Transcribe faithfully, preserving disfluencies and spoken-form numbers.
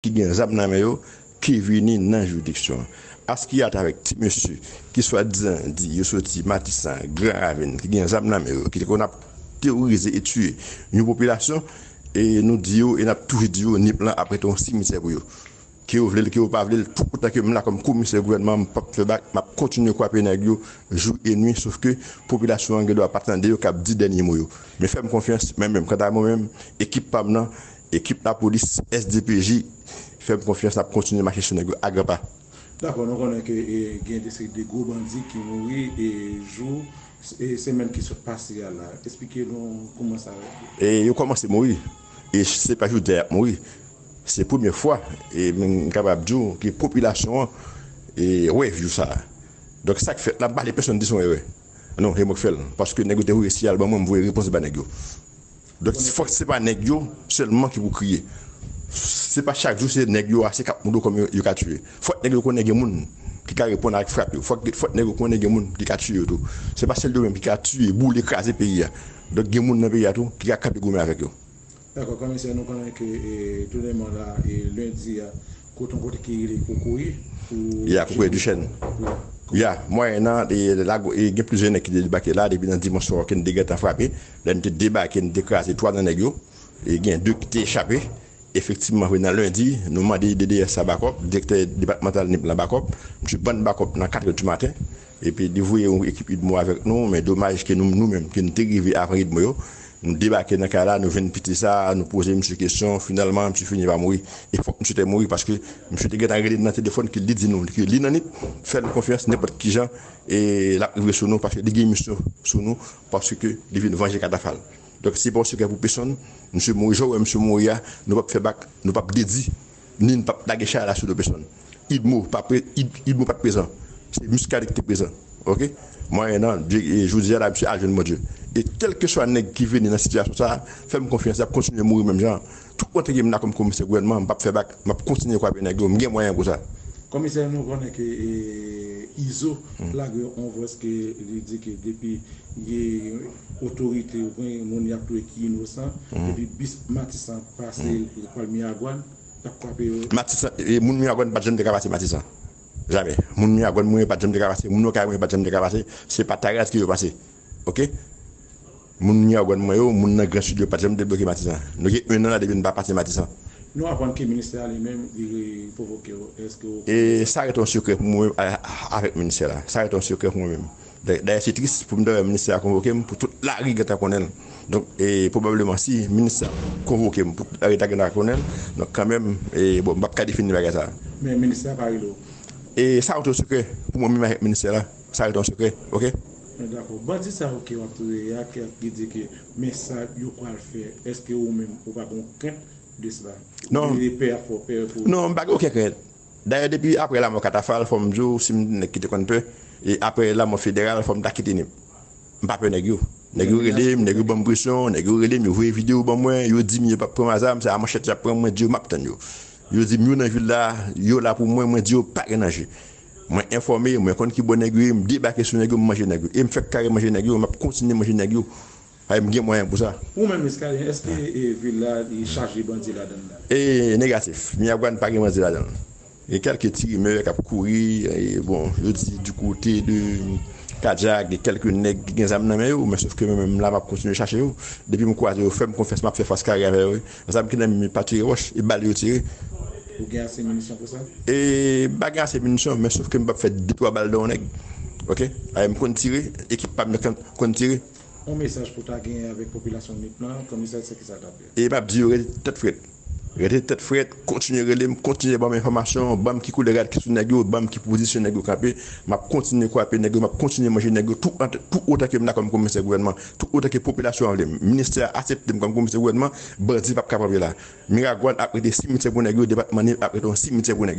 ki gen zam nan men yo ki vini nan jiridiksyon an. Askiyat avèk ti mesye ki swadizan di yo soti Matisan, Gran Ravin, ki gen zam nan men yo, ki te konn ap teworize e tiye yon popilasyon, e nou di yo, e n ap toujou di yo, Nip lan ap rete yon simityè pou yo. Ke yo vle l, ke yo pa vle l, tout otan ke m la kòm komisè gouvènman, m p ap fè bak, m ap kontinye kwape nèg yo jou e nwi, sof ke popilasyon an gen dwa pa tande yo k ap di dènye mo yo. Men fè m konfyans, mwen menm, kanta mwen menm, ekip pa m nan, ekip lapolis, S D P J, fè m konfyans, n ap kontinye mache sou nèg yo a gran pa. Dakò, nou konnen ke e, gen de seri de gwo bandi ki mouri e jou e semèn ki sot pase a la. Esplike nou kòman sa ye. E yo kòmanse mouri. E se pa jodi a y ap mouri. Se premye fwa, e m kapab di w, ke popilasyon an e, wè jou sa a. Donk, sa k fèt la, m pa vle pèsonn di se yon erè. Non, se mwen k fè l. Paske nèg yo te voye siyal ban mwen, m voye repons ba nèg yo. Donk, fòk se pa nèg yo sèlman ki pou kriye. Se pa chak jou se nèg yo ase k ap montre kòm yo, yo ka tiye. Fòk nèg yo konnen gen moun ki ka reponn avèk frap yo. Fòk, fòk nèg yo konnen gen moun ki ka tiye yo tou. Se pa sèl yo menm ki ka tiye, boule, kraze peyi a. Donk, gen moun nan peyi a tou ki ka kanpe goumen avèk yo. Dakò, komisè, nou konnen ke e, tounèman la, e, lendi a, kote yon kote ki rele Kokoye. Ya, Kokoye Dichèn. Ya, mwayen nan, e, gen plizyè nèg ki te debake la, depi nan dimanch swa ke n te gentan frape. Lè n te debake, n te kraze twa nan nèg yo. E gen de ki te chape. Efektivman, vre nan lendi, nou mande D D S la bakòp, direktè depatmantal Nip lan bakòp. Misye ban n bakòp nan katrè di maten. Epi li voye yon ekip idmo avèk nou, men domaj ke nou, nou menm, ke n te rive avan idmo yo, nou debake nan kay la, nou jwenn piti sa, nou poze misye kesyon, finalman, misye fini pa mouri. E fòk misye te mouri, paske misye te gentan rele n nan telefòn, ke li di nou, ke li nan Nip, fè l konfyans, nenpòt ki jan, e l ap rive sou nou, paske li gen misyon sou nou, paske li vin vanje katafal. Donk, se pa yon sekrè pou pèsonn, misye mouri, jan w wè misye mouri a, nou p ap fè bak, nou p ap dedi, ni n p ap lage chay la sou do pèsonn. Idmo pa pre-, Id-, Idmo pa t prezan. Se Muscadin ki te prezan. Oke? Mwayen nan, Dye, e, jodi a la, misye al jwenn Bondye. E kèlkeswa nèg ki vini nan sitiyasyon sa a, fè m konfyans, y ap kontinye mouri menm jan. Tout otan ke m la kòm komisè gouvènman, m p ap fè bak, m ap kontinye kwape nèg yo, m gen mwayen pou sa. Komisè, nou konnen ke, e, Izo lage yon vòs ke li di ke depi ye otorite oubyen moun y ap touye ki inosan, depi bis Matisan pase pral Miragwàn, y ap kwape yo. Matisan, e, moun Miragwàn pa t janm te ka pase Matisan. Jamè. Moun Miragwàn mwen yo pa t janm te ka pase, moun Okay mwen yo pa t janm te ka pase, se pa Taraz ke yo pase. Oke? Moun Miragwàn mwen yo, moun nan Gran Sid yo pa t janm debloke Matisan. Nou gen en an la depi n pa pase Matisan. Nou aprann ke ministè a li menm, li konvoke w. Èske w... E sa rete yon sekrè pou mwen menm a-, a-, avèk ministè la. Sa rete yon sekrè pou mwen menm. Dayè, dayè, se tris pou m ta wè ministè a konvoke m, pou tout lari gentan konnen l. Donk, e, pwobableman, si ministè a konvoke m, pou tout lari ta gentan konnen l, donk, kanmenm, e, bon, m p ap ka defini bagay sa a. Men ministè a pa rele w? E sa rete yon sekrè pou mwen menm avèk ministè la. Sa rete yon sekrè, oke? Dakò. Bandi sa yo ke w ap touye a, ki, ki di ke men sa yo pral fè, èske ou menm ou pa gen krent de sila? Non. Ou gen pè a fè w pè pou... Non, m pa gen okenn krent. Dayè, depi apre lanmò Katafal, fò m di w, si m te nèg ki te konn pè, e apre lanmò Federal, fò m ta kite Nip. M pa pè nèg yo. Nèg yo rele m, nèg yo ban m presyon, nèg yo rele m, yo voye videyo ban mwen, yo di m yo p ap pran m a zam, se a manchèt y ap pran m, mwen di yo m ap tann yo. Yo di m yo nan vil la, yo la pou mwen, mwen di yo pa gen danje. Mwen enfòme, mwen konn ki bò nèg yo ye, m debake sou nèg yo, m manje nèg yo. E m fèk kare manje nèg yo, m ap kontinye manje nèg yo. Paske m gen mwayen pou sa. Ou menm, Muscadin, èske, e, vil la, li chaje bandi ladan l la? E negatif. Miragwàn pa gen bandi ladan l. Gen kèlke ti rimè k ap kouri, e, bon, yo di du côté de Kadjak, gen kèlke nèg ki gen zam nan men yo, men sòf ke mwen menm la, m ap kontinye chache yo. Depi m kwaze yo, fè m konfyans, m ap fè fas kare avè yo, wi. Zam ki nan men m pa tire wòch, e bal yo tire. Ou gen ase minisyon pou sa? E, m pa gen ase minisyon, men sòf ke m p ap fè de twa bal nan yon nèg. Oke? Paske m konn tire, ekip pa m nan konn, konn tire. Yon mesaj pou ta genyen avèk popilasyon Nip lan, komisè, se kisa l t ap fè? E m ap di yo rete tèt frèt. Rete tèt frèt, kontinye rele m, kontinye ban m enfòmasyon, ban m ki koulè rad ki sou nèg yo, ban m ki pozisyon nèg yo kanpe. M ap kontinye kwape nèg yo, m ap kontinye manje nèg yo, tout, tout otan ke m la kòm komisè gouvènman, tout otan ke popilasyon an vle m. Ministè a aksepte m kòm komisè gouvènman, bandi p ap ka pran pye la. Miragwàn ap rete simityè pou nèg yo, depatman Nip ap rete yon simityè pou nèg yo.